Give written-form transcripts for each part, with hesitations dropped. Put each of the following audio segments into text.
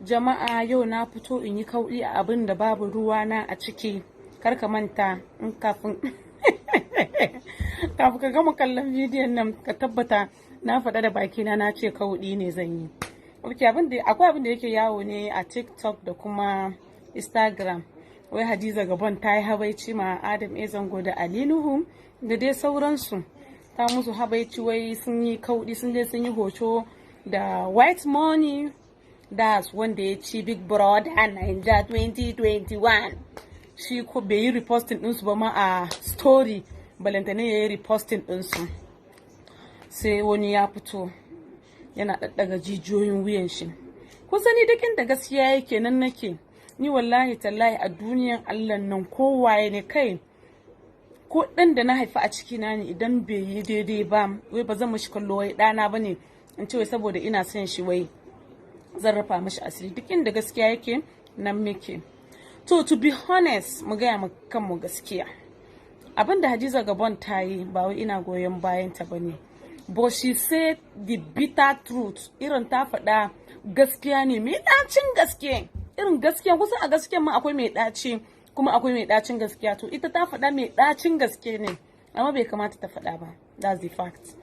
Jama'a, yau na fito in yi kauɗi a abin da babu ruwana a ciki. Kar ka manta, in kafin ka gama kallon bidiyon nan, ka tabbata na faɗa da bakina na ce kauɗi ne zan yi. Ok, akwai abin da yake yawo ne a TikTok da kuma Instagram. Wai Hadiza Gabon ta yi habaici ma Adam A Zango da Ali Nuhu da dai sauransu. Ta musu habaici wai sun yi kauɗi, sun je sun yi hoto da White Money, that's wanda ya ci Big Brother Naija 2021. Shi ko bai yi reposting ɗinsu ba ma a story, balantane ya yi reposting ɗinsu. Sai wani ya fito yana ɗaɗɗaga jijiyoyin wuyan shi. Kun sani, duk inda gaskiya yake nan nake. Ni wallahi tallahi, a duniyan Allah nan, kowaye ne kai, ko ɗan da na haifi a cikina ne, idan bai yi daidai ba, wai ba zan mishi kallo wai ɗana ba ne, in ce wai saboda ina son shi wai zan rufa mishi asiri. Duk inda gaskiya yake nan muke. To, to be honest, mu gaya mu kanmu gaskiya, abin da Hadiza Gabon ta yi, ba wai ina goyon bayan ta bane, but she said the bitter truth. Irin ta faɗa gaskiya ne mai ɗacin gaske. Irin gaskiya, kusan a gaskiya ma akwai mai ɗaci, kuma akwai mai ɗacin gaskiya. To, ita ta faɗa mai ɗacin gaske ne, amma bai kamata ta faɗa ba. That's the fact.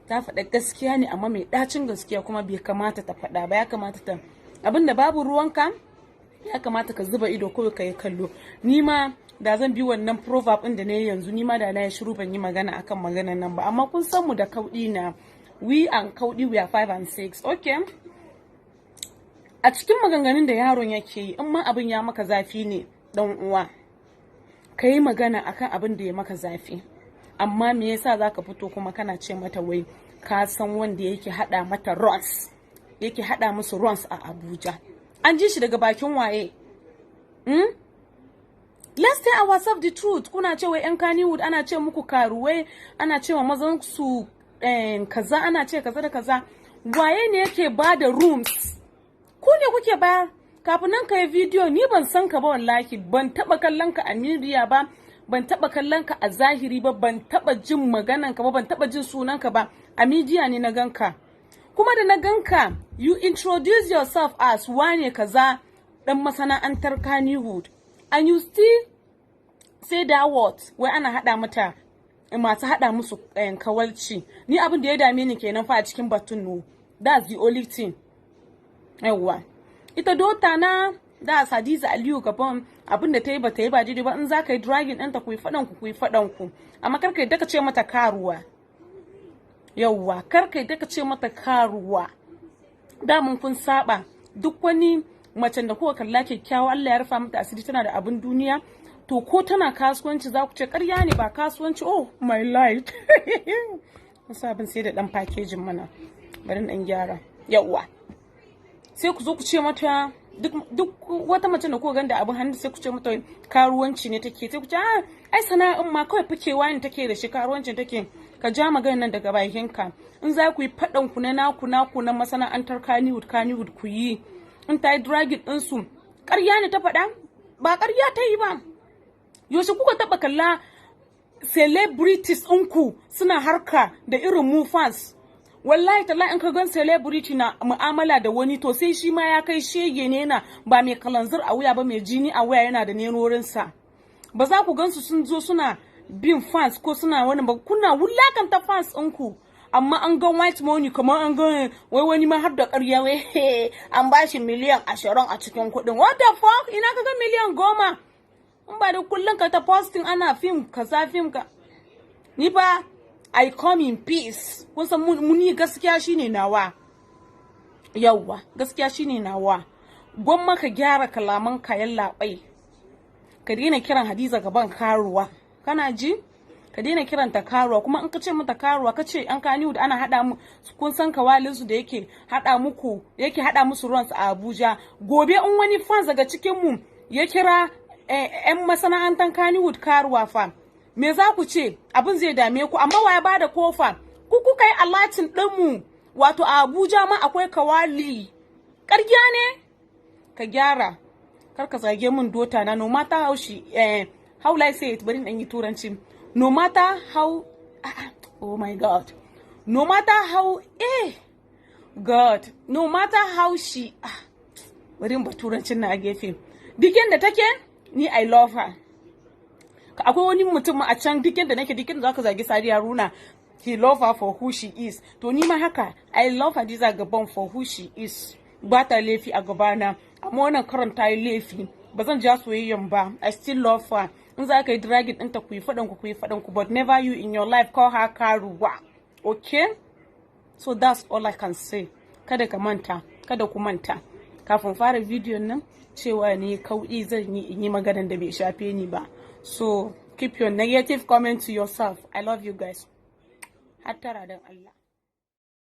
Ta faɗa gaskiya ne, amma mai ɗacin gaskiya, kuma bai kamata ta faɗa ba. Ya kamata ta abinda babu ruwanka, ya kamata ka zuba ido kawai ka yi kallo. Ni ma da zan bi wannan proverb ɗin da na yi yanzu, ni ma da na yi shiru, ban yi magana akan maganan nan ba. Amma kun san mu da kauɗi na, we and kauɗi, we are five and six. Okay, a cikin maganganun da yaron yake yi, in ma abin ya maka zafi ne, dan uwa, ka yi magana akan abin da ya maka zafi. Amma me yasa zaka fito kuma kana ce mata wai ka san wanda yake hada mata runs, yake hada musu runs a Abuja? An ji shi daga bakin waye? Let's tell ourselves the truth. Kuna ce wai yan Kannywood ana ce muku karuwai, ana ce wa mazan su kaza, ana ce kaza da kaza. Waye ne yake ba da rooms? Ku ne kuke bayar. Kafin nan ka yi bidiyo, ni ban san ka ba, wallahi ban taba kallon ka a media ba, ban taba kallon ka a zahiri ba, ban taba jin maganan ka ba, ban taba jin sunan ka ba. A media ne na ganka. Kuma da na ganka, you introduce yourself as wane kaza, dan masana'antar Kannywood, and you still say that word, wai ana hada mata masu hada musu kawalci. Ni abin da ya dame ni kenan fa a cikin batun. No, that's the only thing. Yawwa, ita daughter na da Hadiza Aliyu Gabon, abin da ta yi ba ta yi ba daidai ba. In za ka yi dragging ɗinta, ku yi faɗan ku, ku yi faɗan ku, amma kar ka yadda ka ce mata karuwa. Yawwa, kar ka yadda ka ce mata karuwa. Damun kun saba, duk wani macen da kuka kalla kyakkyawa, Allah ya rufa mata asiri, tana da abin duniya, to ko tana kasuwanci za ku ce ƙarya ne, ba kasuwanci. Oh my light, wasu abin sai da ɗan packaging mana, bari ɗan gyara. Yawwa, sai ku zo ku ce mata, duk wata mace da kuka ganda abin hannu, sai ku ce mata karuwanci ne take. Sai ku ce, ah, ai sana'in ma kawai fikewa ne take da shi, karuwancin take. Ka ja maganar nan daga bakinka. In za ku yi faɗan ku na naku naku na masana'antar Kannywood, Kannywood ku yi. In ta yi dragging ɗinsu, ƙarya ne ta faɗa? Ba ƙarya ta yi ba. Yaushe kuka taɓa kalla celebrities ɗinku suna harka da irin mu fans? Wallahi tallahi, in ka gan celebrity na mu'amala da wani, to sai shi ma ya kai shege ne, yana ba mai kalanzir a wuya ba, mai jini a wuya, yana da nerorinsa. Ba za ku gansu sun zo suna bin fans ko suna wani ba. Kuna wulakanta fans ɗinku. Amma an gan White Money kamar an gan wai wani ma har da ƙarya, wai an ba shi miliyan 20 a cikin kuɗin. What the fuck? Ina ka ga miliyan 10? In ba da kullum ka ta posting ana fim kaza, fim ka. Ni fa I come in peace. Kun san muni, gaskiya shine nawa. Yawwa, gaskiya shine nawa. Gwamma ka gyara kalaman kayan labai, ka daina kiran Hadiza Gabon karuwa. Kana ji? Ka daina kiranta karuwa. Kuma in ka ce mata karuwa, ka ce an Kannywood ana hada mu, kun san kawalin su da yake hada muku, yake hada musu runs a Abuja. Gobe in wani fans daga cikin mu ya kira yan masana'antar Kannywood karuwa fa, me za ku ce? Abin zai dame ku. Amma waya bada kofa? Ku kuka yi alerting ɗinmu, wato a Abuja ma akwai kawali. Ƙarya ne? Ka gyara, kar ka zage min daughter na. No matter how she how will I say it? Bari in yi Turanci. No matter how, oh my God, no matter how, God, no matter how she, Bari in turancin na a gefe. Duk yanda take, ni I love her. Akwai wani mutum a can, duk yanda nake, duk yanda zaka zagi Sadiya Haruna, he love her for who she is. To ni ma haka, I love Hadiza Gabon for who she is. Ba ta laifi a gabana, amma wannan karon ta yi laifi. Ba zan ja soyayyan ba, I still love her. In za ka yi dragging ɗinta, ku yi faɗan ku, ku yi faɗan ku, but never you in your life call her karuwa, okay? So that's all I can say. Kada ka manta, kada ku manta, kafin fara bidiyon nan cewa ne kauɗi zan yi in yi maganan da bai shafe ni ba. So keep your negative comment to yourself. I love you guys. Hattara don Allah.